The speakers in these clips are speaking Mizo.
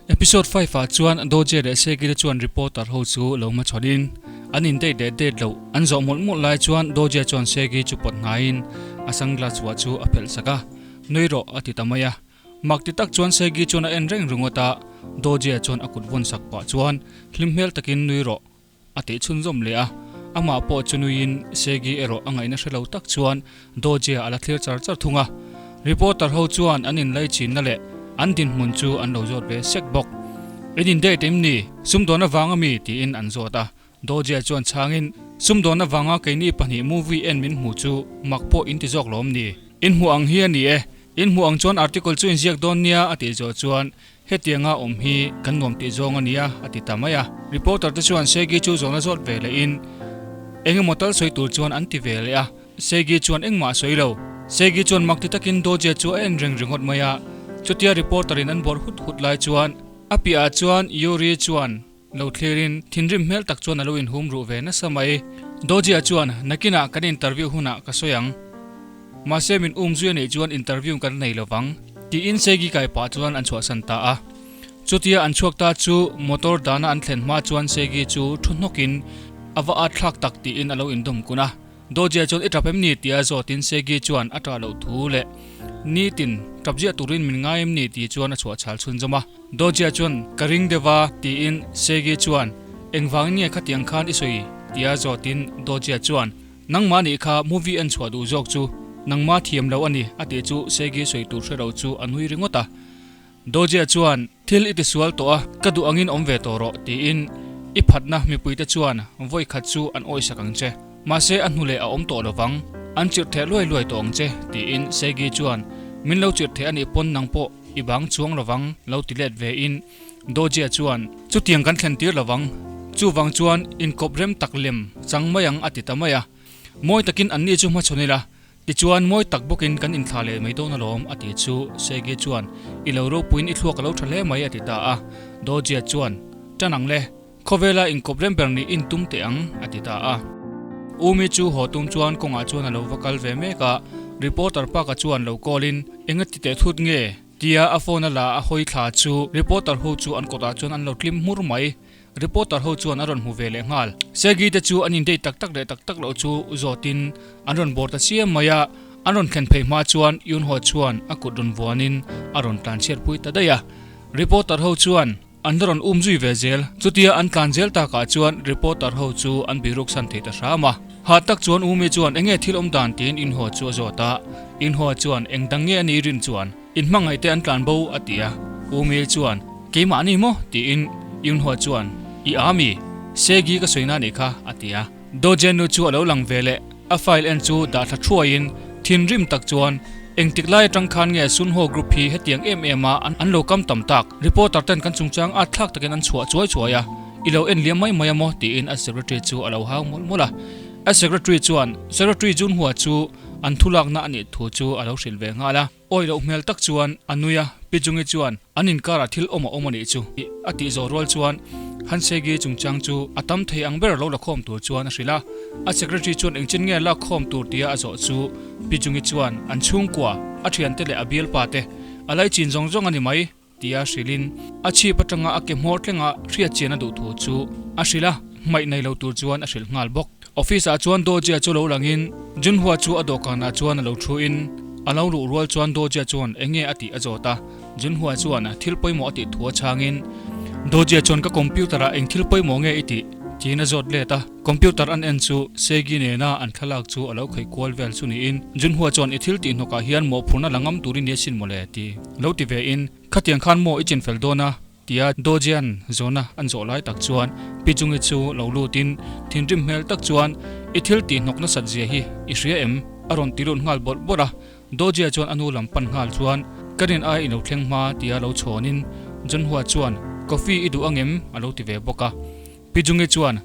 Episode 5 ah chuan Doje leh Seki te chuan reporter ho chu lo hmachhawn in an in date leh date loh an zawh mawlh mawlh lai chuan Doje chuan Seki chu pawt hnaiin a sunglass vuah chu a phelh sak a, nui rawh a ti ta mai a. Mak ti tak chuan Seki chuan a en reng ringawt a, Doje chuan a kut vawn sak pah chuan hlim hmel takin nui rawh a tih chhunzawm leh a, amah pawh chu nuiin Segi erawh a ngaihna hre lo tak chuan Dawjia a la thlir char char thung a. Reporter ho chuan an inlaichinna leh an dinhmun chu an lo zawt ve sek bawk. In indate em ni? Sumdawn avang ami? tiin an zawt a. Dawjia chuan chhangin, Sumdawn avanga keini pahnih movie en min hmu chu mak pawh in ti zawk lawm ni? In hmuh ang hi a ni e. In hmuh ang chuan article chu inziak dawn nia a tih zawh chuan Hetianga awm hi kan nuam tih zawng a nia, a ti ta mai a. Reporter te chuan Segi chu zawhna zawt ve lehin eng emaw tal sawi tur chuan an ti ve leh a. Segi chuan engmah a sawi lo. Segi chuan mak ti takin Doje chu a en reng ringawt mai a. Chutia reporter in an bawrh hut hut lai chuan a piahah chuan Yuri chuan lo thlirin thinrim hmel tak chuan a lo inhum ruh ve nasa mai. Doje chuan nakinah kan interview hunah ka sawi ang. Mahse min um zui a neih chuan interview kan nei lo vang, tiin Segi kai pah chuan an chhuahsan ta a. Chutia an chhuak ta chu motor dana an thlen hma chuan Segi chu thu hnawkin a va at thlak tak tiin a lo indawm kun a. Dawjia chuan i tap em ni tia zawtin Segi chuan a tah loh thu leh nitin tap ziah turin min ngai em ni ti chuan a chhuah chhal chhunzawm a. Dawjia chuan ka ring deuh a tiin Segi chuan engvangin nge khatiang khan i sawi tia zawtin Dawjia chuan Nangmah nih kha movie en chhuah duh zawk chu nangmah thiam lo a ni a tih chu Segi sawi tur hre lo chu a nui ringawt a. Dojia chuan thil i tisual tawh a, ka duh angin awm ve tawh rawh tiin i phatna mipuite chuan vawi khat chu an awisak ang che. Mahse a hnu leh a awm tawh lovang, an chirh theh luai luai tawh ang che tiin Segi chuan min lo chirh theh a nih pawn nang pawh i bang chuang lovang lo ti let ve in Dojia chuan, Chutiang kan thlen tir lovang, chuvang chuan inkawp rem tak lem chang mai ang a ti ta mai a. Mawi takin anni chu hmachhawn ila, tichuan mawi tak bawkin kan inthlah leh mai dawn alawm a ti chu Segi chuan, I lo ropuiin i thluak a lo tha hle mai a ti ta a. Dojia chuan, Tan ang le, khawvela inkawp rem ber nih intum teh ang a ti ta a. Umi chu haw tum chuan kawngah chuan a lo va kal ve mek a, reporter Park-a chuan lo call in, Enga ti teh thut nge? Tia a phone a la a hawi thla chu reporter ho chu an kawtah chuan an lo tlim hmur mai. Reporter ho chuan a rawn hmu ve leh nghal. Segi te chu an indate tak tak leh tak tak loh chu zawtin an rawn bawr ta chiam mai a. An rawn thlen phei hma chuan Yunho chuan a kut rawn vuanin a rawn tlanchhiat pui ta daih a. Reporter ho chuan an la rawn um zui ve zel. Chutia an tlan zel takah chuan reporter ho chu an biruk san thei ta hram a. Hah tak chuan Umi chuan enge thil awm dan tiin Inho chu a zawt a. Inho chuan eng dang nge a nih rin chuan inhmangaih te an tlan bo a ti a. Umi chuan keimah ni maw tiin Inho chuan i a mi? Segi ka sawi na nih kha a ti a. Dojenu chu a lo lang ve leh a file en chu dah thla thuaiin thinrim tak chuan engtik lai atang khan nge Sunho Group hi hetiang em em a an lo kam tam tak? Reporter ten kan chungchang at thlak takin an chhuah chuai chuai a, i lo en liam mai mai a maw? tiin a secretary chu a lo hau mawlh mawlh a. A secretary chuan Secretary Junhua chu an thulakna a nih thu chu a lo hrilh ve nghal a. Awi loh hmel tak chuan a nui a, Pi Jungi chuan an inkarah thil awm a awm a nih chu a tih zawh rual chuan Hansegi chungchang chu a tam thei ang ber lo la khawm tur chuan a hrilh a. A secretary chuan engchin nge lak khawm tur tia a zawh chu Pi Jungi chuan an chhungkua, a thiante leh a bialpa te a laichin zawng zawng a ni mai tia hrilhin a chhip atanga a ke hmawr tlenga hriat chian a duh thu chu a hrilh a, hmaih nei lo tur chuan a hrilh nghal bawk. Office ah chuan Dojia chu lo langin Junhua chu a dawhkanah chuan a lo thu in a lo luh rual chuan Dojia chuan eng nge a tih a zawt a, Junhua chuan thil pawimawh a tih thu a chhangin Dojia chuan ka computer ah eng thil pawimawh nge i tih? tiin a zawt let a. Computer an en chu Segi nena an thlalak chu a lo khei kual vel chu niin Junhua chuan i thil tih hnawkah hian mawhphurhna la ngam turin ni asin mawle ti lo ti ve in khatiang khan maw i chin fel dawn a tia Dojian zawhna an zawh lai tak chuan Pi Jungi chu lo lut in thinrim hmel tak chuan i thil tih hnawk nasat zia hi i hria em a rawn ti lut nghal bawrh bawrh a Dojia chuan a nu lam pan nghal chuan ka rin ai i lo thleng hma tia lo chhawn in Junhua chuan coffee i duh angem a lo ti ve bawk a Pi Jungi chuan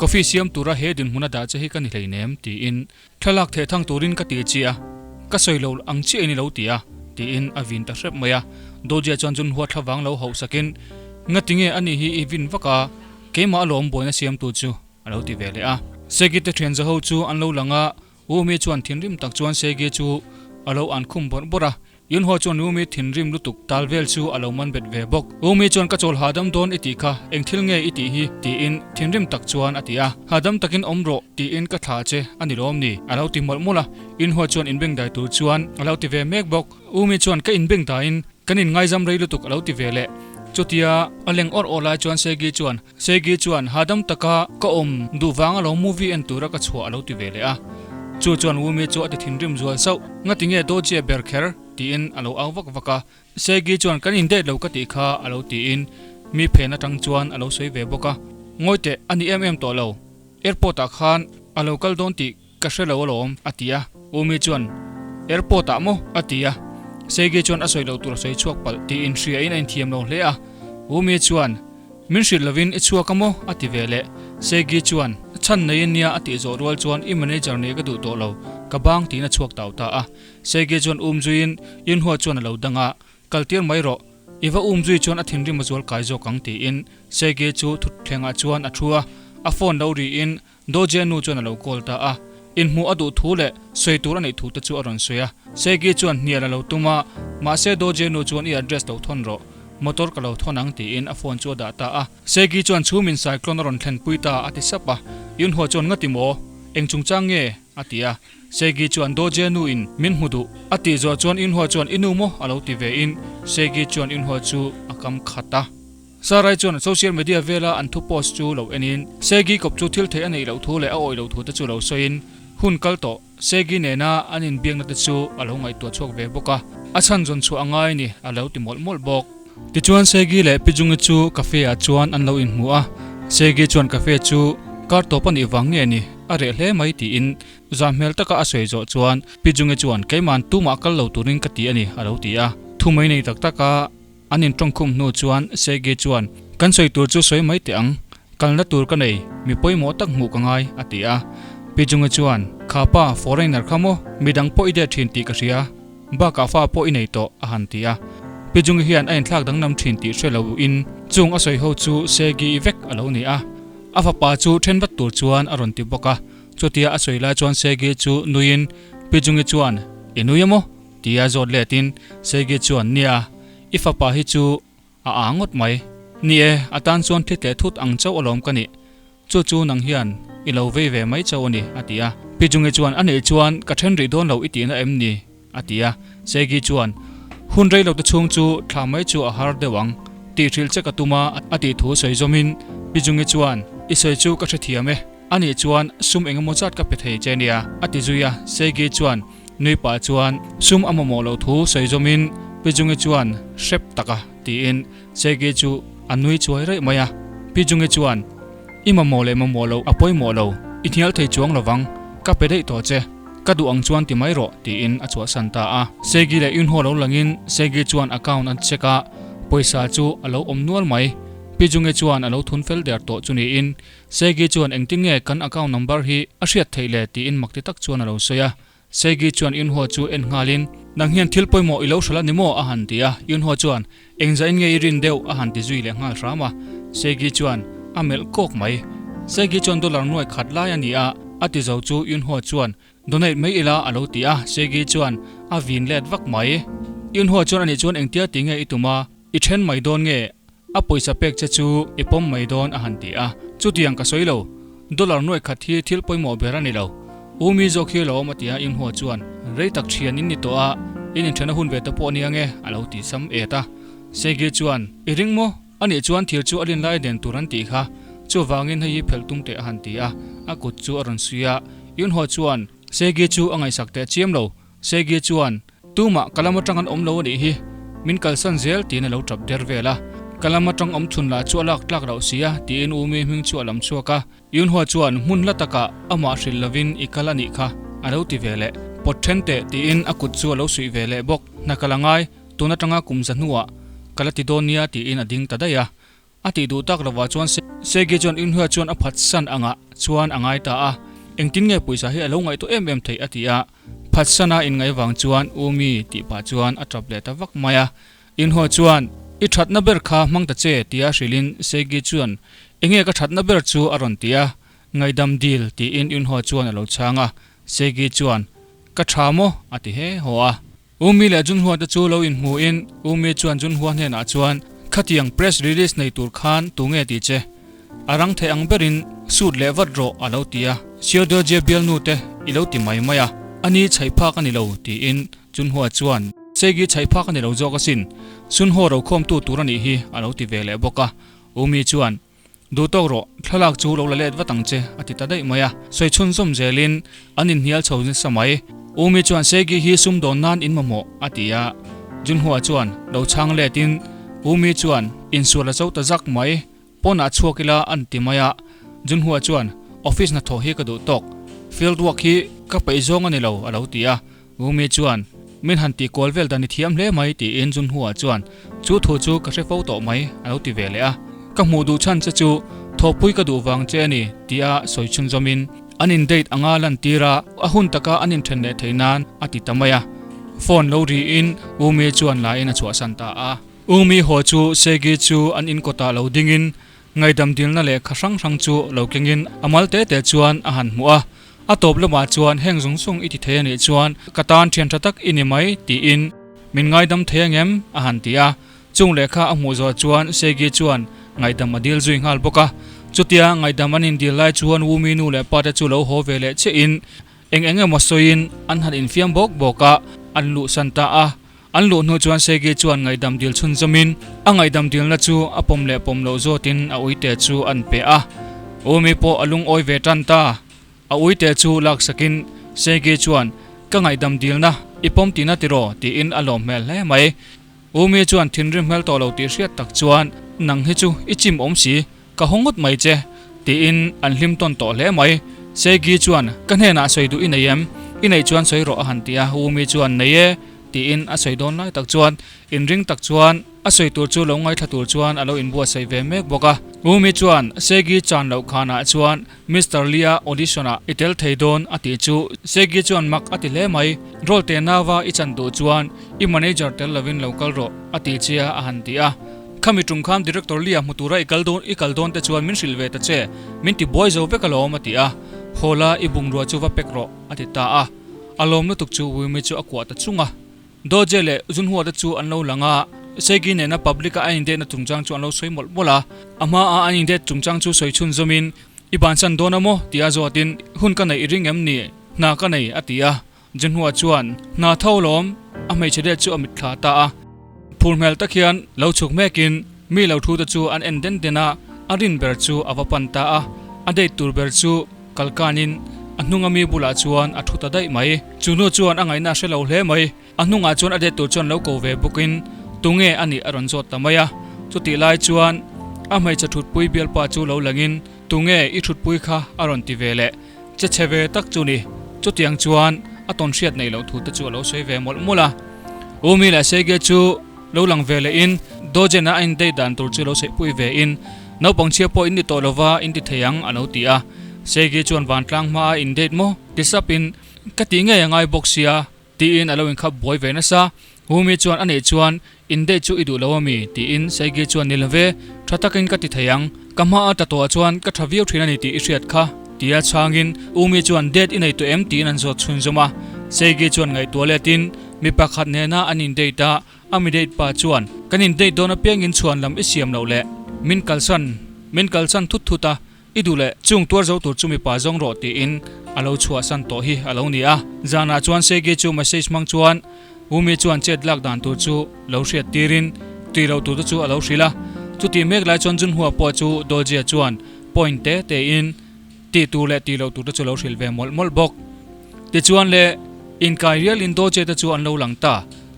Coffee siam tura he dinhmun a dah che hi ka ni hleinem tiin thlalak theh thang turin ka ti chi a, ka sawi lo ang chiah in i lo ti a tiin a vin ta hrep mai a. Dojia chuan Junhua thlavang lo hauh sakin Ngati nge ani hi i vin vak a, keimah alawm buaina siamtu chu a lo ti ve leh a. Segi te thian zaho chu an lo lang a, Umi chuan thinrim tak chuan Segi chu a lo an khum bawrh bawrh a. Yunho chuan Umi thinrim lutuk tal vel chu a lo man bet ve bawk. Umi chuan ka chawl hahdam dawn i tih kha, eng thil nge i tih hi? tiin thinrim tak chuan a ti a. Hahdam takin awm rawh tiin ka thlah che a ni lawm ni? a lo ti mawlh mawlh a. Yunho chuan inbengdai tur chuan a lo ti ve mek bawk. Umi chuan ka inbengdaiin kan inngaizam rei lutuk a lo ti ve leh. Chutia a leng awrh awrh lai chuan Segi chuan Segi chuan hahdam taka ka awm duh vang alawm movie en tura ka chhuah a lo ti ve leh a. Chu chuan Wumi chu a ti thinrim zual sauh. Ngati nge Dojie ber kher? tiin a lo au vak vak a. Segi chuan kan indate lo ka tih kha a lo tiin mi phen atang chuan a lo sawi ve bawk a. Ngawi teh, a ni em em tawh lo. Airport ah khan a lo kal dawn tih Ka hre lo alawm, a ti a. Umi chuan, Airport ah maw? a ti a. Seigi chuan a sawi loh tur a sawi chhuak palh tiin hriain a inthiam lo hle a. Umi chuan, Min hrilh lovin i chhuak a maw? a ti ve leh. Seigi chuan, Chhan nei nia a tih zawh rual chuan i manager nih ka duh tawh lo, ka bang tiin a chhuak tau ta a. Seigi chuan um zuiin Yunhua chuan a lo dang a, Kaltir mai rawh, i va um zui chuan a thinrim a zual kai zawk ang tiin Seigi chu thutthlengah chuan a thu a, a phone lo riin Doje nu chuan a lo call ta a, inhmuh a duh thu leh sawi tur a neih thu te chu a rawn sawi a. Segi chuan hnial a lo tum a, mahse Doje nu chuan i address lo thawn rawh, motor ka lo thawn ang tiin a phone chu a dah ta a. Segi chuan chhum in cyclone a rawn thlenpui ta a ti sap a, Yunhua chuan ngati maw? Eng chungchang nge? a ti a. Segi chuan Doje nu in min hmu duh a tih zawh chuan Yunhua chuan i nu maw? a lo ti ve in Segi chuan Yunhua chu a kam khat a. Sarai chuan social media vela an thu post chu lo enin Segi kawp chu thil theih a neih loh thu leh a awih loh thu te chu lo sawiin hun kal tawh Segi nena an inbiakna te chu a lo ngaihtuah chhuak ve bawk a, a chhan zawn chhuah a ngai ni a lo ti mawlh mawlh bawk. Tichuan Segi leh Pi Jungi chu cafe ah chuan an lo inhmu a, Segi chuan cafe chu kar tawp a nih vang nge ni a reh hle mai tiin zah hmel taka a sawi zawh chuan Pi Jungi chuan keiman tumah kal lo turin ka ti a ni a lo ti a, thu mai nei tak taka An intawngkhum hnu chuan Segi chuan, Kan sawi tur chu sawi mai teh ang, kalna tur ka nei, mi pawimawh tak hmuh ka ngai, a ti a. Pi Jungi chuan, Kha pa, foreigner kha maw, midang pawh i det thin tih ka hria, bakah fa pawh i nei tawh, a han ti a. Pi Jungi hian a inthlak danglam thin tih hre lo in chung a sawi ho chu Segi i vek a lo ni a. A fapa chu then vat tur chuan a rawn ti bawk a. Chutia a sawi lai chuan Segi chu nuiin Pi Jungi chuan, I nui a maw? Tia zawt letin Segi chuan, Nia, i fapa hi chu a aa ngawt mai. Ni e, a tan chuan thi tleh thut ang chauh alawm ka nih. Chu chu nang hian i lo vei ve mai chauh a ni, a ti a. Pi Jungi chuan, A nih chuan ka then rih dawn lo i tihna em ni? a ti a. Segi chuan, Hun rei lote chhung chu thlah mai chu a har deuh ang tih hrilh che ka tum a, a tih thu sawi zawmin Pi Jungi chuan, I sawi chu ka hrethiam e. A nih chuan sum engemaw zat ka pe thei che nia, a ti zui a. Segi chuan, Nui pah chuan sum a mamawh loh thu sawi zawmin Pi Jungi chuan hrep tak a tiin Segi chu a nui chuai raih mai a. Pi Jungi chuan I mamawh leh mamawh loh a pawimawh lo, i hnial thei chuang lovang, ka pe daih tawh che, ka duh ang chuan ti mai rawh tiin a chhuahsan ta a. Segi leh Yunho lo langin Segi chuan account an check a, pawisa chu a lo awm nual mai. Pi Jungi chuan a lo thun fel der tawh chu niin Segi chuan engtin nge kan account number hi a hriat theih le tiin mak ti tak chuan a lo sawi a. Segi chuan Yunho chu en nghalin, Nang hian thil pawimawh i lo hralh a ni maw? a han ti a. Yunho chuan, Engzah in nge i rin deuh? a han ti zui leh nghal hram a. Segi chuan a melh kawk mai. Segi chuan dollar nuai khat lai a ni a, a ti zo chu Yunho chuan, Donate mai ila a lo ti a. Segi chuan a vin let vak mai. Yunho chuan a nih chuan engtia ti nge i tum a? I then mai dawn nge? A pawisa pek che chu i pawm mai dawn a han ti a. Chutiang ka sawi lo. Dollar nuai khat hi thil pawimawh ber a ni lo. U mi zawk hi lo awm a ti a, Inhua chuan rei tak thian in ni tawh a, in inthen a hun ve te pawh ania nge a lo ti sam et a. Segi chuan, I ring maw? A nih chuan thir chu a lin lai den tur an tih kha. Chuvangin hei hi phelh tum teh a han ti a, a kut chu a rawn suih a. Inhua chuan Segi chu a ngaihsak teh chiam lo. Segi chuan, Tumah ka lam atang an awm lo a nih hi, min kalsan zel tiin a lo tap der vel a. Ka lam atang awm chhun lah chu a lak tlak loh si a, tiin U Mi hming chu a lam chhuak a. Yunhua chuan hmun hla takah amah hrilh lovin i kal a nih kha a lo ti ve leh. Pawt then teh tiin a kut chu a lo suih ve leh bawk. Hna ka la ngai, tun atanga kum za hnuah ka la ti dawn nia tiin a ding ta daih a. A tih duh tak lovah chuan Segi chuan Yunhua chuan a phatsan angah chuan a ngai ta a, engtin nge pawisa hi a lo ngaihtuah em em theih a ti a, phatsan a inngaih vang chuan U mi tih pah chuan a tap leh ta vak mai a. Yunhua chuan I thatna ber kha hmang ta che tia hrilhin Segi chuan Enge ka thatna ber chu a rawn ti a, ngaihdam dil tiin Yunhua chuan a lo chhang a, Segi chuan Ka tha maw? a ti he haw a. Umi leh Junhua te chu lo inhmuhin Umi chuan Junhua hnenah chuan, Khatiang press release nei tur khan tunge ti che? A rang thei ang berin suit leh vat rawh a lo ti a, Xiaoduojie bialnu te i lo ti mai mai a, ani chhaih phak a ni lo tiin Chunhua chuan Seigi chhaih phak a ni lo zawk asin, Sunhaw rokhawmtu tur a nih hi a lo ti ve leh bawk a, Umi chuan Duh tawk rawh, thlalak chu lo la let vat ang che a ti ta daih mai a, sawi chhunzawm zelin an inhnial chho nasa mai. Umi chuan Seigi hi sumdawn nan in mamawh a ti a, Junhua chuan lo chhang letin Umi chuan insual a cho ta zak mai. Pawnah chhuak ila an ti mai a, Junhua chuan office hnathawh hi ka duh tawk, field work hi ka peih zawng a ni lo a lo ti a, Umi chuan min han tih kual vel dan i thiam hle mai tiin Junhua chuan chu thu chu ka hre fo tawh mai a lo ti ve leh a, ka hmuh duh chhan che chu thawhpui ka duh vang che a ni tia sawi chhunzawmin an in date anga lantir a, a hun taka an inthen leh theih nan a ti ta mai a, phone lo riin Umi chuan lain a chhuahsan ta a. Umi haw chu Segi chu an in kawtah lo dingin ngaihdam dilna lehkha hrang hrang chu lo kengin a mal te te chuan a han hmuh a. A tawp lamah chuan heng zawng zawng i ti thei a nih chuan ka tan thian tha tak i ni mai tiin min ngaidam thei angem a han ti a. Chung lehkha a hmuh zawh chuan Segi chuan ngaihdam a dil zui nghal bawk a. Chutia ngaihdam an indil lai chuan Wumi nu leh pa te chu lo haw ve leh chiahin eng eng emaw sawiin an han infiam bawk bawk a, an luhsan ta a. An luh hnu chuan Sergei chuan ngaihdam dil chhunzawmin a ngaihdam dilna chu a pawm leh pawm loh zawtin a uite chu an pe a. Umi pawh a lungawi ve tan ta. A uite chu laksakin Sergei chuan Ka ngaihdam dilna i pawm tihna tiraw? tiin a lawm hmel hle mai. Umi chuan thinrim hmel tawh lo tih hriat tak chuan Nang hi chu i chim awm si, ka haw ngawt mai che tiin an hlim tawn tawh hle mai. Segi chuan ka hnenah sawi duh i nei em? I neih chuan sawi rawh a han ti a, Umi chuan nei e tiin a sawi dawn lai tak chuan inring tak chuan a sawi tur chu lo ngaithla tur chuan a lo inbuatsaih ve mek bawk a. Umi chuan Segi chan loh khanah chuan Mister Lee-a audition ah i tel thei dawn a tih chu Segi chuan mak a ti hle mai. Role te nava i chan duh chuan i manager tel lovin lo kal rawh a ti che a a han ti a. Khami tum khan Director Lee-a hmu tura i kal dawn i kal dawn te chuan min hrilh ve ta che, min ti buai zo vek alawm a ti a, haw la i bungrua chu va pek rawh a ti ta a. A lawm lutuk chu Wumi chu a kuah ta chung a. Doje leh Junhua te chu an lo lang a, Seigi nena public a an indate na chungchang chu an lo sawi mawlh mawlh a. A hma a an indate chungchang chu sawi chhunzawmin, I bansan dawn a maw? tia zawtin, Hun ka neih i ring em ni? Hna ka nei a ti a. Junhua chuan, Hna tho lawm, a hmeichhe det chu a mitthla ta a. Phur hmel tak hian lo chhuk mekin mi lo thu te chu an en den den a, a rin ber chu a va pan ta a. A date tur ber chu kalkanin a hnunga mi bulah chuan a thu ta daih mai. Chu nu chuan a ngaihna a hre lo hle mai. A hnungah chuan a date tur chuan lo ko ve bawkin tunge a nih a rawn zawt ta mai a. Chutih lai chuan a hmeichhe thutpui bialpa chu lo langin tunge i thutpui kha a rawn ti ve leh. Che chhe ve tak chu ni. Chutiang chuan a tawn hriat neih loh thu te chu a lo sawi ve mawlh mawlh a. Umi leh Sergei chu lo lang ve leh in Dojen-a a indate dan tur chu lo saihpui ve in naupang chhia pawh in ni tawh lova in ti thei ang a lo ti a. Sergei chuan vantlang hma a indate maw ti sap in ka tih ngei a ngai bawk sia Tiin a lo inkhap buai ve nasa. Humi chuan a neih chuan in date chu i duh lo ami? tiin Seigi chuan ni love, tha takin ka ti thei ang. Ka hma a ta tawhah chuan ka tha viau thin a ni tih i hriat kha, tia chhangin Umi chuan date i nei tawh em? tiin an zawt chhunzawm a. Seigi chuan ngaihtuah letin mi pakhat nena an in date a, a mi date pa chuan kan in date dawn apiangin chhuan lam i siam loh leh min kalsan min kalsan thut thut a, I duh leh chung tuar zo tur chu mipa zawng rawh tiin a lo chhuahsan tawh hi a lo ni a. Zanah chuan Segi chu message hmang chuan Umi chuan chet lak dan tur chu lo hriat tirin tui loh tur te chu a lo hrilh a. Chutih mek lai chuan Junhua pawh chu Dawlzia chuan point te tein tih tur leh tih loh tur te chu lo hrilh ve mawlh mawlh bawk. Tichuan le inkai rialin Dawlzia te chu an lo lang ta.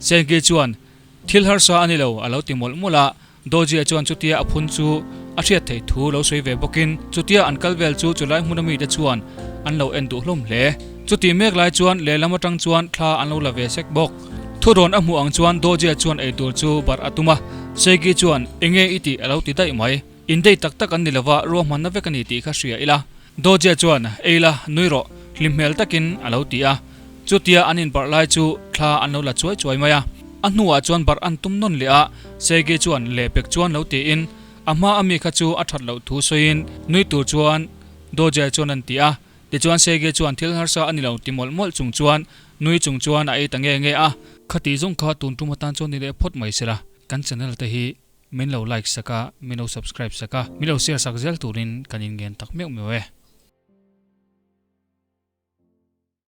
Segi chuan Thil harsa a ni lo, a lo ti mawlh mawlh a. Dawjia chuan chutia a phun chu a hriat theih thu lo sawi ve bawkin chutia an kal vel chu chulai hmuna mite chuan an lo en duh hlawm hle. Chuti mek lai chuan lehlam atang chuan thla an lo la ve sek bawk. Thurawn a hmuh ang chuan Dawjia chuan eitur chu barh a tum a, Seigi chuan enge i tih a lo ti daih mai. Indei tak tak an ni lova ruahmanna vek a ni tih kha hria ila. Dawjia chuan ei la, nui rawh, hlim hmel takin a lo ti a. Chutia an inbarh lai chu thla an lo la chuai chuai mai a. A hnuah chuan barh an tum nawn leh a, Sergei chuan lehpek chuan lo tiin a hma a mi kha chu a that loh thu sawiin nui tur chuan Dawjia chuan an ti a. Tichuan Sergei chuan thil harsa a ni lo ti mawlh mawlh chung chuan nui chung chuan a ei ta nge nge a. Khati zawng kha tun tum atan chuan ni leh phawt mai sela, kan channel te hi min lo like sak a, min lo subscribe sak a, min lo share sak zel turin kan inngen tak meuh meuh e.